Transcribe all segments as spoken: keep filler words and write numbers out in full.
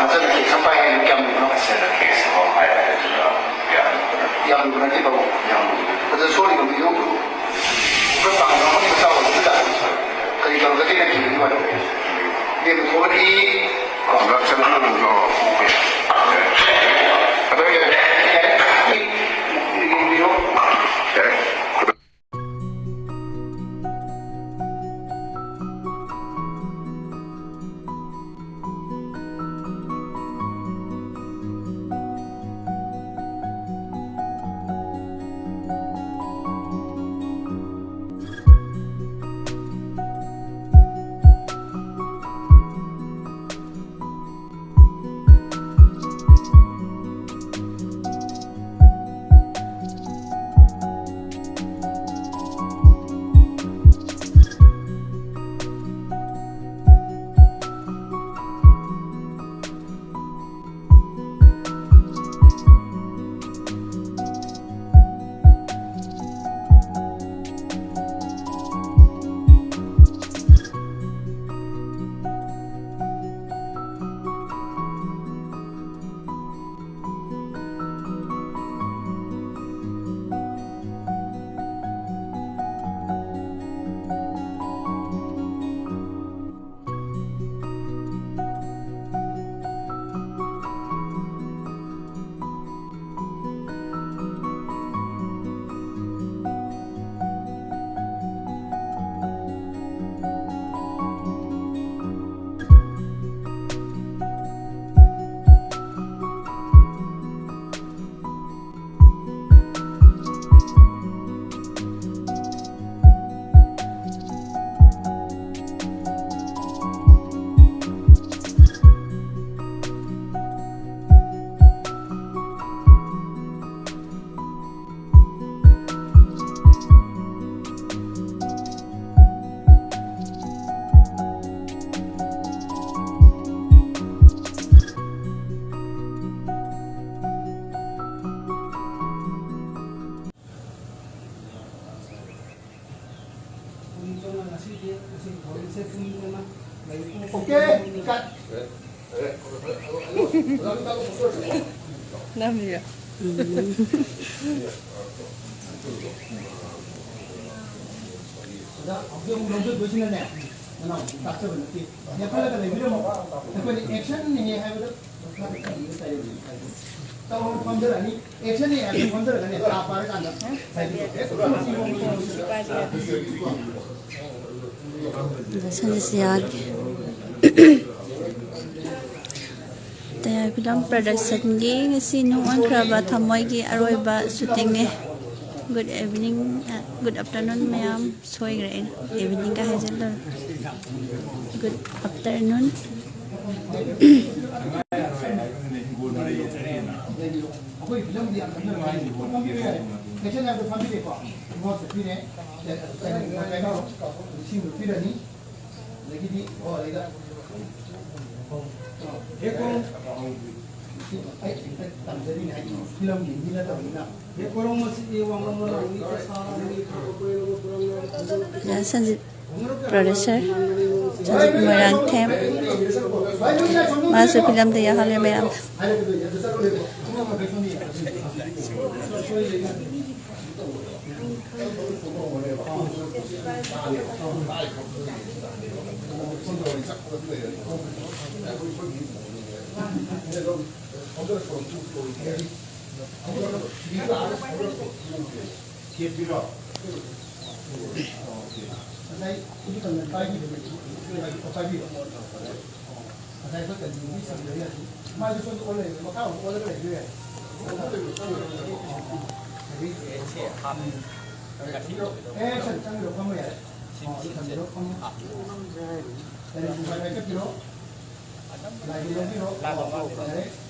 ꯃꯆꯟ cake ꯁꯝꯄꯥꯏ ꯍꯥꯏꯅ ꯀꯌꯥꯝ ꯂꯨꯕꯅꯣ? ꯃꯆꯟ cake ꯁꯝꯄꯥꯏ ꯍꯥꯏꯕꯗꯨꯅ ꯌꯥꯝ ꯂꯨꯕ ꯅꯠꯇꯦ꯫ ꯌꯥꯝ ꯂꯨꯕ ꯅꯠꯇꯦ ꯕꯥꯕꯨ꯫ ꯌꯥꯝ ꯂꯨꯕ ꯅꯠꯇꯦ꯫ ꯑꯗꯨ ꯁꯣꯜꯂꯤꯕ ꯃꯤꯗꯨ ꯑꯩꯈꯣꯏ ꯄꯥꯡꯒꯜ ꯑꯃꯒꯤ ꯃꯆꯥ ꯑꯣꯏꯕꯗꯨꯗ ꯀꯔꯤ ꯇꯧꯔꯒꯗꯤ ꯅꯪ ꯍꯤꯡꯕꯒꯤ ꯋꯥꯔꯤ? ꯃꯤꯗꯨ ꯊꯣꯛꯂꯛꯏ꯫ ꯀꯣ? ꯂꯥꯛꯆꯔꯝꯕ ꯅꯪꯁꯨ, ꯑꯣ, ꯑꯣꯀꯦ꯫ ꯑꯗꯣ ꯌꯥꯔꯦ꯫ ꯌꯥꯔꯦ꯫ ꯌꯦꯡꯕꯤꯔꯣ꯫ ꯌꯥꯔꯦ꯫ ꯅꯝꯃꯤꯔꯣ? ꯑꯣꯖꯥ, ꯍꯧꯖꯤꯛ ꯑꯃꯨꯛ ꯂꯧꯖꯗꯣꯏꯁꯤꯅꯅꯦ, ꯅꯅꯥꯎ ꯇꯥꯛꯆꯕ ꯅꯠꯇꯦ꯫ ꯂꯦꯞꯍꯜꯂꯒ ꯂꯩꯕꯤꯔꯝꯃꯣ꯫ ꯑꯩꯈꯣꯏꯅ action ꯅꯦ ꯍꯥꯏꯕꯗ ꯇꯧꯔ ꯐꯝꯖꯔꯅꯤ꯫ Action ꯅꯦ ꯍꯥꯏꯕꯗ ꯐꯝꯖꯔꯒꯅꯦ, ꯇꯥ ꯄꯥꯔꯀꯥꯟꯗ ꯍꯥꯏꯕꯤꯔꯣ꯫ ꯍꯦꯛ ꯁꯟꯖꯤꯠꯁꯤ ꯌꯥꯎꯔꯤ꯫ ꯇꯌꯥꯏ ꯐꯤꯂꯝ ꯄ꯭ꯔꯗꯛꯁꯟꯒꯤ ꯉꯁꯤ ꯅꯨꯡ ꯑꯣꯟꯈ꯭ꯔꯕ ꯊꯃꯣꯏꯒꯤ ꯑꯔꯣꯏꯕ ꯁꯨꯇꯤꯡꯅꯤ꯫ Good evening, good afternoon ꯃꯌꯥꯝ꯫ ꯁꯣꯏꯈ꯭ꯔꯦ ꯑꯩꯅ, evening ꯒ ꯍꯥꯏꯖꯤꯜꯂꯨꯔꯦ꯫ Good afternoon꯫ ꯑꯩꯈꯣꯏ ꯐꯤꯂꯝꯗꯤ ꯌꯥꯝ ꯀꯟꯅ ꯅꯨꯡꯉꯥꯏꯔꯤ꯫ ꯐꯝꯕꯤꯕ ꯌꯥꯏ꯫ Section ꯍꯥꯏꯕꯗꯣ ꯐꯝꯕꯤꯔꯦꯀꯣ꯫ ꯏꯁꯤꯡꯗꯣ ꯄꯤꯔꯅꯤ꯫ ꯑꯗꯒꯤꯗꯤ, ꯑꯣ, ꯑꯗꯩꯗ, ꯑꯩ ꯈꯤꯇ ꯇꯝꯖꯔꯤꯅꯦ, ꯑꯩ ꯐꯤꯂꯝꯒꯤ ꯃꯤ ꯅꯠꯇꯕꯅꯤꯅ꯫ ꯁꯟꯖꯤꯠ producer, ꯁꯟꯖꯤꯠ ꯃꯣꯏꯔꯥꯡꯊꯦꯝ, ꯃꯥꯁꯨ ꯐꯤꯂꯝꯗ ꯌꯥꯎꯍꯜꯂꯦ ꯃꯌꯥꯝ꯫ ꯉꯁꯥꯏ ꯑꯩꯈꯣꯏꯒꯤ ꯀꯪꯂꯩꯄꯥꯛꯀꯤ ꯄꯥꯏꯕꯤꯕ꯫ ꯉꯁꯥꯏ ꯑꯩꯈꯣꯏ ꯀꯩꯅꯣꯒꯤ ꯁꯤꯖꯤꯟꯅꯔꯤ ꯑꯗꯨ꯫ ꯃꯥꯁꯨ ꯁꯣꯝꯗ ꯑꯣꯜ ꯂꯩꯔꯦ, ꯃꯈꯥ ꯑꯃꯨꯛ ꯑꯣꯜꯂꯒ ꯂꯩꯕ ꯌꯥꯏ꯫ ꯑꯦ, ꯁꯟ ꯆꯪꯈ꯭ꯔꯣ, ꯐꯝꯕ ꯌꯥꯔꯦ꯫ ꯑꯣ, ꯑꯗꯨ ꯊꯝꯕꯤꯔꯣ, ꯐꯝꯃꯣ꯫ ꯀꯔꯤ ꯁꯨꯝ ꯄꯥꯏ ꯆꯠꯄꯤꯔꯣ꯫ ꯂꯥꯏꯗꯤ ꯂꯧꯕꯤꯔꯣ꯫ ꯌꯥꯔꯦ,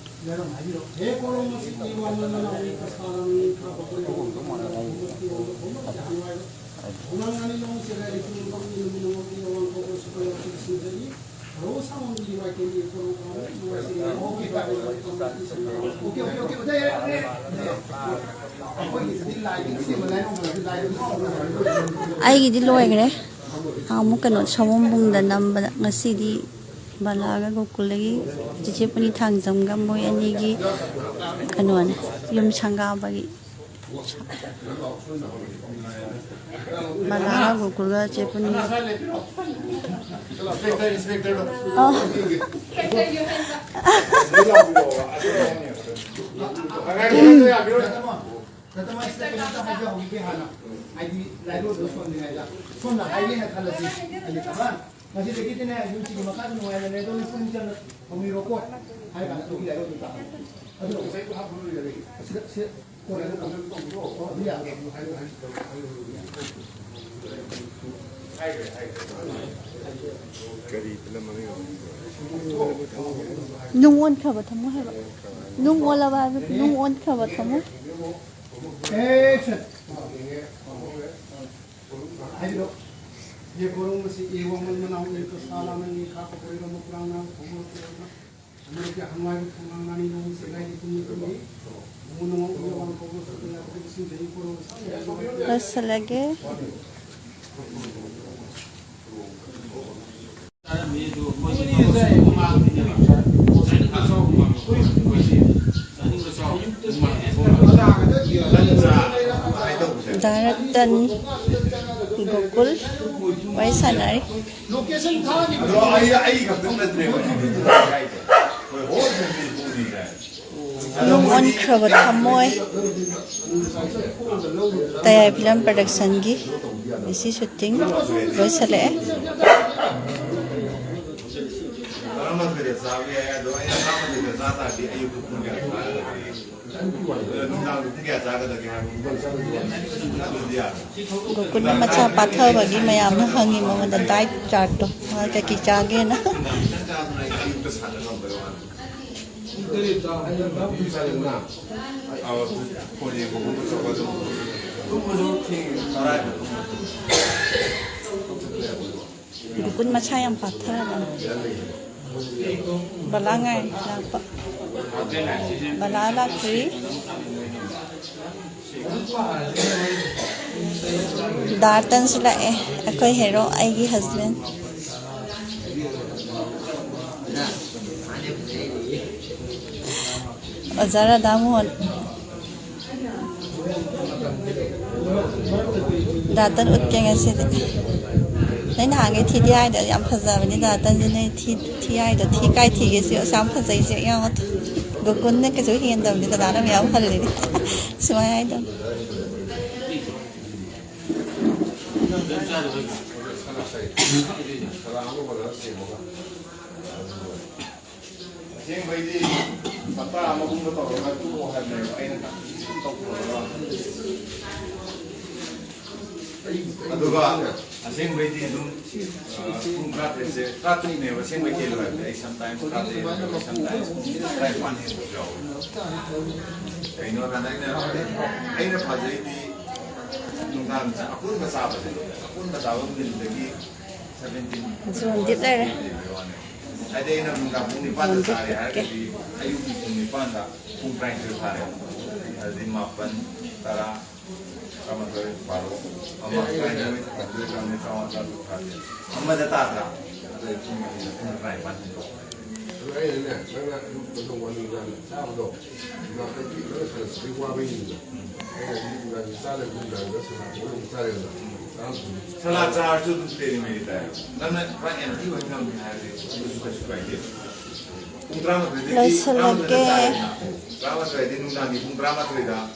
ꯌꯥꯔꯦ, ꯍꯥꯏꯕꯤꯔꯣ꯫ ꯍꯦ ꯀꯣꯂꯣꯝ ꯑꯁꯤꯒꯤ ꯋꯥꯃꯟ ꯃꯅꯥꯎꯒꯤ ꯄ꯭ꯔꯁꯥꯗ ꯅꯪꯒꯤ ꯈꯔ ꯐꯕ ꯌꯥꯎꯕ ꯈꯨꯃꯥꯡ ꯑꯅꯤ ꯂꯣꯡꯁꯤꯗ ꯂꯩꯔꯤꯕ ꯃꯐꯝꯒꯤ ꯅꯨꯃꯤꯠ ꯑꯃꯒꯤ ꯑꯋꯥꯡ ꯊꯣꯛꯄ ꯁꯨꯄꯔ ꯁꯤꯟꯖꯔꯤ꯫ ꯔꯣꯁ ꯑꯃꯃꯝꯒꯤ ꯋꯥꯏꯀꯦꯜꯒꯤ ꯀꯣꯂꯣꯝ ꯑꯃ ꯂꯣꯏꯁꯤꯜꯂꯦ꯫ ꯑꯣꯀꯦ, ꯑꯣꯀꯦ, ꯑꯣꯀꯦ, ꯑꯣꯖꯥ, ꯌꯥꯔꯦ, ꯌꯥꯔꯦ, ꯌꯥꯔꯦ꯫ ꯑꯩꯈꯣꯏꯒꯤꯗꯤ ꯂꯥꯏꯒꯤ ꯁꯦꯝꯕ ꯂꯥꯏꯔꯣꯡ ꯑꯣꯏꯔꯗꯤ ꯂꯥꯏꯒꯤ ꯉꯥꯎꯕ ꯑꯣꯏꯔꯗꯤ ꯑꯩꯒꯤꯗꯤ ꯂꯣꯏꯈ꯭ꯔꯦ꯫ ꯑꯃꯨꯛ ꯀꯩꯅꯣ ꯁꯑꯣꯝꯕꯨꯡꯗ ꯅꯝꯕꯗ ꯉꯁꯤꯗꯤ ꯕꯂꯥꯒ ꯒꯣꯀꯨꯜꯗꯒꯤ ꯆꯤꯆꯦ ꯄꯨꯅꯤ ꯊꯥꯡꯖꯝꯒ ꯃꯣꯏ ꯑꯅꯤꯒꯤ ꯀꯩꯅꯣꯅꯦ, ꯌꯨꯝ ꯁꯪꯒꯥꯕꯒꯤ꯫ ꯕꯂꯥꯒ ꯒꯣꯀꯨꯜꯒ ꯆꯦ ꯄꯨꯅꯤ꯫ ꯑꯣ꯫ ꯀꯁꯇꯃꯔꯁꯤꯗ ꯀꯩꯅꯣꯝꯇ ꯍꯥꯏꯖꯍꯧꯈꯤꯒꯦ ꯍꯥꯟꯅ꯫ ꯍꯥꯏꯗꯤ ꯂꯥꯏꯔꯣꯏꯗꯣ ꯁꯣꯟꯗ꯭ꯔꯤꯉꯩꯗ꯫ ꯁꯣꯝꯅ ꯍꯥꯏꯒꯦꯅ ꯈꯜꯂꯁꯤ꯫ ꯑꯩꯅ ꯀꯃꯥꯏꯅ? ꯉꯁꯤꯗꯒꯤꯗꯤꯅꯦ ꯌꯨꯝꯁꯤꯒꯤ ꯃꯈꯥꯗ ꯅꯨꯡꯉꯥꯏꯅ ꯂꯩꯗꯧꯅꯤ, ꯄꯨꯛꯅꯤꯡ ꯆꯪꯅ ꯇꯧꯕꯤꯔꯣꯀꯣ ꯍꯥꯏꯔ ꯀꯥꯟꯗ ꯑꯗꯨꯒꯤ ꯂꯥꯏꯔꯣꯏꯗꯣ ꯇꯥꯛꯑꯣ꯫ ꯑꯗꯨꯒ ꯉꯁꯥꯏ ꯍꯥꯞꯄ ꯂꯣꯏꯔꯦ꯫ ꯑꯁꯤꯗ, ꯁꯤ ꯀꯣꯟꯅ ꯑꯗꯨꯝ ꯇꯧꯕꯤꯔꯣ꯫ ꯑꯗꯨ ꯌꯥꯕ꯭ꯔꯥ? ꯍꯥꯏꯈ꯭ꯔꯦ, ꯍꯥꯏꯈ꯭ꯔꯦ꯫ ꯀꯔꯤ ꯐꯤꯂꯝ ꯃꯃꯤꯡ ꯑꯃ? ꯅꯨꯡ ꯑꯣꯟꯈ꯭ꯔꯕ ꯊꯝꯃꯣ ꯍꯥꯏꯕ꯫ ꯅꯨꯡ ꯑꯣꯜꯂꯕ ꯍꯥꯏꯕ, ꯅꯨꯡ ꯑꯣꯟꯈ꯭ꯔꯕ ꯊꯝꯃꯣ꯫ Action! ꯍꯥꯏꯕꯤꯔꯣ꯫ ꯌꯦ ꯀꯣꯔꯣꯡ ꯃꯁꯤ ꯑꯦ ꯋꯥꯃꯟ ꯃꯅꯥꯎ ꯑꯦ ꯀꯁꯥꯂꯥ ꯃꯅꯤ ꯈꯥ ꯀꯣꯏꯔꯣ ꯃꯄꯨꯔꯥꯡ ꯅꯥ ꯐꯣꯃꯣ ꯀꯣꯏꯔꯣ꯫ ꯑꯃꯔꯣꯝꯗ ꯍꯪꯋꯥꯏꯕ ꯈꯣꯡꯅꯥꯡ ꯅꯥꯅꯤ ꯅꯣꯡ ꯁꯦꯒꯥꯏꯒꯤ ꯄꯨꯡ ꯅꯤꯄꯨꯟꯒꯤ ꯅꯣꯡꯃ ꯅꯣꯡꯃ ꯎꯌꯣ ꯋꯥꯡ ꯀꯧꯕ ꯁꯛꯇꯅ ꯑꯩꯈꯣꯏ ꯏꯁꯤꯡ ꯆꯍꯤ ꯀꯣꯔꯣ ꯁꯥꯡꯅ ꯂꯣꯏꯁꯤꯜꯂꯒꯦ꯫ ꯗꯥ ꯔꯇꯟ ꯒꯣꯀꯨꯜ ꯋꯥꯔꯤ ꯁꯥꯟꯅꯔꯤ꯫ ꯑꯗꯣ ꯑꯩ, ꯑꯩ ꯈꯛꯇꯪ ꯅꯠꯇ꯭ꯔꯦꯕ꯫ ꯍꯣꯏ, ꯍꯣꯜ ꯐꯦꯃꯤꯂꯤ ꯄꯨꯔꯤꯅꯦ꯫ ꯅꯨꯡ ꯑꯣꯟꯈ꯭ꯔꯕ ꯊꯃꯣꯏ꯫ ꯇꯌꯥꯏ ꯐꯤꯂꯝ ꯄ꯭ꯔꯗꯛꯁꯟꯒꯤ ꯉꯁꯤ ꯁꯨꯇꯤꯡ ꯂꯣꯏꯁꯤꯜꯂꯛꯑꯦ꯫ ꯇꯔꯥꯃꯥꯊꯣꯏꯗ ꯆꯥꯕ ꯌꯥꯏ, ꯑꯗꯣ ꯑꯩꯅ ꯇꯔꯥꯃꯥꯊꯣꯏꯗ ꯆꯥ ꯇꯥꯔꯗꯤ ꯑꯌꯨꯛꯇ ꯄꯨꯡ ꯀꯌꯥꯗ ꯆꯥꯒꯗꯒꯦ? ꯑꯗꯣ ꯅꯨꯡꯗꯥꯡꯗ ꯄꯨꯡ ꯀꯌꯥ ꯆꯥꯒꯗꯒꯦ ꯍꯥꯏꯕ? ꯑꯗꯨꯗꯤ ꯌꯥꯔꯦ꯫ ꯒꯣꯀꯨꯜꯅ ꯃꯆꯥ ꯄꯥꯊꯕꯒꯤ ꯃꯌꯥꯝꯅ ꯍꯪꯉꯤ ꯃꯉꯣꯟꯗ ꯗꯥꯏꯠ ꯆꯥꯔꯠꯇꯣ, ꯃꯥ ꯀꯩꯀꯩ ꯆꯥꯒꯦꯅ꯫ ꯅꯨꯡꯗꯥꯡ ꯆꯥꯗꯅ ꯑꯩ ꯑꯌꯨꯛꯇ ꯁꯥꯟꯅ ꯉꯝꯕꯩ ꯋꯥꯅꯤ꯫ ꯒꯣꯀꯨꯜ ꯃꯁꯥ ꯌꯥꯝ ꯄꯥꯊꯔꯕꯅꯦ꯫ ꯕꯂꯥ ꯉꯥꯏ ꯂꯥꯛꯄ꯫ ꯕꯂꯥ ꯂꯥꯛꯇ꯭ꯔꯤ꯫ ꯗꯥ ꯔꯇꯟꯁꯨ ꯂꯥꯛꯑꯦ, ꯑꯩꯈꯣꯏ ꯍꯦꯔꯣ, ꯑꯩꯒꯤ ꯍꯁꯕꯦꯟ꯫ ꯑꯣꯖꯥ ꯔꯥꯙꯥꯃꯣꯍꯟ꯫ ꯗꯥꯇꯟ ꯎꯠꯀꯦ ꯉꯁꯤꯗꯤ꯫ ꯅꯪ ꯅꯍꯥꯟꯈꯩ ꯊꯤꯗꯤ ꯍꯥꯏꯗꯣ ꯌꯥꯝ ꯐꯖꯕꯅꯤ ꯗꯥꯇꯟꯁꯦ꯫ ꯅꯣꯏ ꯊꯤ, ꯊꯤ ꯍꯥꯏꯗꯣ ꯊꯤ ꯀꯥꯏ ꯊꯤꯒꯦ? ꯁꯤ ꯑꯁ ꯌꯥꯝ ꯐꯖꯩꯁꯦ ꯌꯦꯡꯉꯣ꯫ ꯒꯣꯀꯨꯟꯅ ꯀꯩꯁꯨ ꯍꯦꯟꯗꯕꯅꯤ, ꯗꯗꯥꯅ ꯃꯌꯥꯝ ꯍꯜꯂꯤꯅꯤ꯫ ꯁꯨꯃꯥꯏꯅ ꯍꯥꯏꯗꯣ꯫ ꯑꯁꯦꯡꯕꯩꯗꯤ ꯍꯞꯇꯥ ꯑꯃꯒꯨꯝꯕ ꯇꯧꯔꯒ ꯇꯣꯛꯑꯣ ꯍꯥꯏꯕꯅꯦꯕ, ꯑꯩꯅ ꯀꯟꯐ꯭ꯌꯨꯁꯟ ꯇꯧꯊꯣꯛꯑꯒ꯫ ꯑꯗꯨꯒ ꯑꯁꯦꯡꯕꯩꯗꯤ ꯑꯗꯨꯝ, ꯑ, ꯄꯨꯡ ꯇꯔꯥꯇꯔꯦꯠꯁꯦ, ꯇꯔꯥꯇꯔꯨꯛꯅꯦꯕ ꯑꯁꯦꯡꯕꯩ ꯍꯦꯜꯂꯣ ꯍꯥꯏꯕꯗꯤ, ꯑꯩ sometimes ꯇꯔꯥꯇꯔꯦꯠ, sometimes ꯄꯨꯡ ꯇꯔꯥꯅꯤꯄꯥꯟ ꯍꯦꯟꯕꯁꯨ ꯌꯥꯎꯋꯦ꯫ ꯀꯩꯅꯣ ꯍꯥꯏꯔꯀꯥꯟꯗ ꯑꯩꯅ, ꯑꯩꯅ ꯐꯖꯩꯗꯤ ꯅꯨꯡꯗꯥꯡ ꯆꯥ-, ꯑꯄꯨꯟꯕ ꯆꯥꯕꯁꯦ, ꯑꯄꯨꯟꯕ ꯆꯥꯕ ꯅꯨꯃꯤꯠꯇꯒꯤ ꯁꯚꯦꯟꯇꯤꯟ ꯖꯣꯟꯗꯤꯞ ꯂꯩꯔꯦ꯫ ꯍꯥꯏꯗꯤ ꯑꯩꯅ ꯅꯨꯡꯗꯥꯡ ꯄꯨꯡ ꯅꯤꯄꯥꯟꯗ ꯆꯥꯔꯦ ꯍꯥꯏꯔꯒꯗꯤ ꯑꯌꯨꯛꯀꯤ ꯄꯨꯡ ꯅꯤꯄꯥꯟꯗ ꯄꯨꯡ ꯇꯔꯥꯅꯤꯊꯣꯏ ꯐꯥꯔꯦ꯫ ꯑꯗꯨꯗꯤ ꯃꯥꯄꯟ, ꯇꯔꯥ, ꯇꯔꯥꯃꯥꯊꯣꯏ, ꯕꯥꯔꯣ, ꯑꯃ, ꯇꯔꯥꯅꯤꯊꯣꯏ, ꯇꯔꯥꯃꯥꯊꯣꯏ, ꯇꯔꯥꯃꯥꯊꯣꯏ, ꯇꯔꯥꯃꯉꯥ, ꯇꯔꯥꯇꯔꯨꯛ, ꯇꯔꯥꯇꯔꯦꯠ꯫ ꯑꯃꯗ ꯇꯥꯗ꯭ꯔꯥ? ꯑꯗꯨ ꯑꯩ ꯄꯨꯡ ꯑꯅꯤꯗ, ꯄꯨꯡ ꯇꯔꯥꯅꯤꯄꯥꯟ ꯍꯦꯟꯗꯣꯛꯈ꯭ꯔꯦ꯫ ꯑꯗꯨ ꯑꯩꯅꯅꯦ, ꯅꯪꯅ ꯑꯌꯨꯛ ꯀꯩꯅꯣ ꯋꯥꯅꯤꯡꯗꯅ ꯆꯥꯕꯗꯣ, ꯅꯥꯀꯟꯒꯤ ꯈꯔ ꯈꯔ ꯁꯤꯗꯩ ꯋꯥꯕꯩꯅꯤꯗꯅ꯫ ꯑꯩꯅ ꯑꯌꯨꯛ ꯅꯨꯡꯗꯥꯡꯒꯤ ꯆꯥꯗꯕ ꯅꯨꯡꯗꯥꯡꯗ ꯁꯂꯥꯠ ꯑꯃ ꯑꯗꯨꯝ ꯆꯥꯔꯦꯗꯅ꯫ ꯆꯥꯔꯝꯗꯣꯏꯅꯤ꯫ ꯁꯂꯥꯠ ꯆꯥꯔꯁꯨ ꯑꯗꯨꯝ ꯇꯦꯔꯤ ꯃꯦꯔꯤ ꯇꯥꯏ꯫ ꯅꯪꯅ ꯈ꯭ꯋꯥꯏ ꯑꯦꯝꯇꯤ ꯑꯣꯏ ꯉꯝꯃꯤ ꯍꯥꯏꯔꯗꯤ ꯑꯗꯨꯁꯨ ꯀꯩꯁꯨ ꯀꯥꯏꯗꯦ꯫ ꯄꯨꯡ ꯇꯔꯥꯃꯥꯊꯣꯏꯗꯒꯤ ꯂꯣꯏꯁꯤꯜꯂꯒꯦ꯫ ꯇꯔꯥꯃꯥꯊꯣꯏꯗ ꯆꯥꯔꯦꯗꯅ꯫ ꯇꯔꯥꯃꯥꯊꯣꯏꯗꯤ ꯅꯨꯡꯗꯥꯡꯒꯤ ꯄꯨꯡ ꯇꯔꯥꯃꯥꯊꯣꯏꯗ